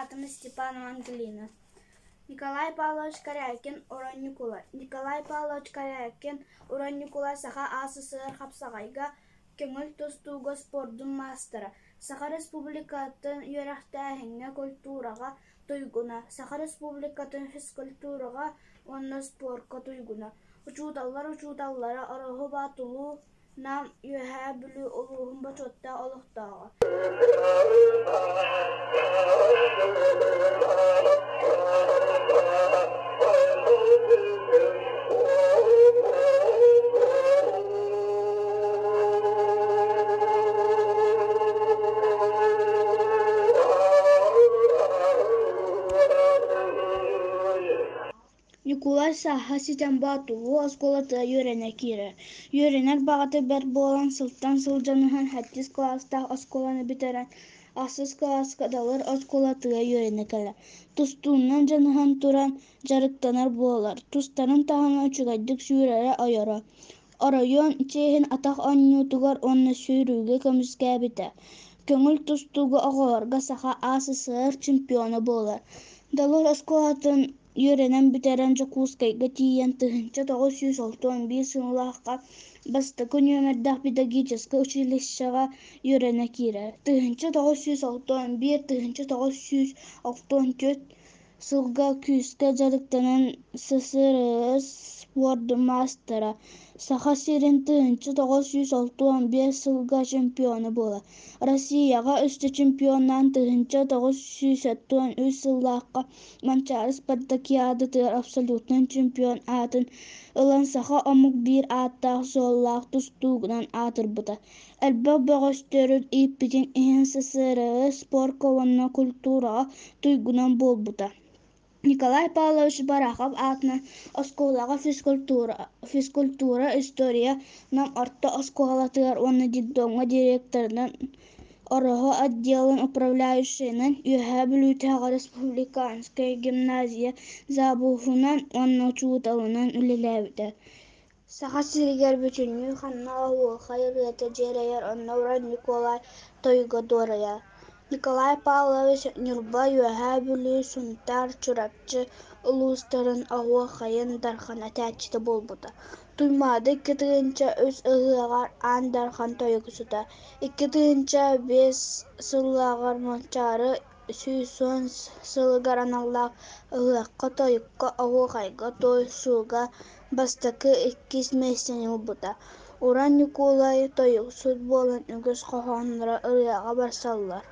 Аатым Степанова Ангелина. Николай Павлович Корякин Уран Ньукулай Николай Павлович Корякин Уран Ньукулай Саха АССР хапсаҕайга көҥүл тустууга спордун маастара, Саха Республикатын үөрэхтээһиҥҥэ, культураҕа туйгуна, Саха Республикатын физкультураҕа уонна спорка туйгуна, Учууталлар учууталлара Ороһу Боотулуу Нам, Үөһээ Бүлүү улууһун бочуоттаах олохтооҕо. Ньукулай сааһа ситэн Боотулуу оскуолатыгар үөрэнэ киирэр. Үөрэнэр баҕата бэрт буолан сылтан сыл дьаныһан сэттис кылаастаах оскуоланы бүтэрэн, ахсыс кылааска Далыр оскуолатыгар үөрэнэ кэлэр. Тустуунан дьаныһан туран дьарыктанар буолар, тустарын таһынан үчүгэйдик сүүрэрэ-ойоро. Оройуон чиэһин атах оонньуутугар уонна сүүрүүгэ көмүскээбитэ. Көҥүл тустууга оҕолорго Саха АССР чемпиона буолар. Далыр оскуолатын үөрэнэн бүтэрэн Дьокуускайга тиийэн 1961 сыллаахха бастакы нүөмэрдээх педагогическай училищеҕа үөрэнэ киирэр. 1961-1964 сылга күүскэ дьарыктанан ССРС спордун маастара, Саха сирин 1965 сылга чемпиона буолар. Россияҕа үстэ чемпионнаан 1973 сыллаахха Манчаары спартакиадатыгар абсолютнай чемпион аатын ылан саха омук биир ааттаах-суоллаах тустуугунан аатырбыта. Элбэх бөҕөстөрүн ииппитин иһин ССРС спорка уонна культураҕа туйгунан буолбута. Николай Павлович Барахов аатынан оскуолаҕа физкультура, история Нам орто оскуолатыгар уонна детдомҥа директорынан Ороһу отделын управляющайынан, Үөһээ Бүлүүтээҕи республиканскай гимназия завуһунан уонна учууталынан үлэлээбитэ. Саха сиригэр бүтүннүү ханна оһуохай ырыата дьиэрэйэр, онно Уран Ньукулай тойуга дуорайар. Николай Павлович Ньурба, Үөһээ Бүлүү, Сунтаар, Чурапчы улуустарын оһуохайын дархан этээччитэ буолбута. Туймаада 2003 ыһыаҕар Аан Дархан тойуксута, 2005 сыллааҕар Манчаары 110 сылыгар аналлаах ыһыахха тойукка, оһуохайга, туойсууга бастакы, иккис миэстэни ылбыта. Уран Ньукулай тойуксут буолан үгүс хоһоонноро ырыаҕа барсаллар.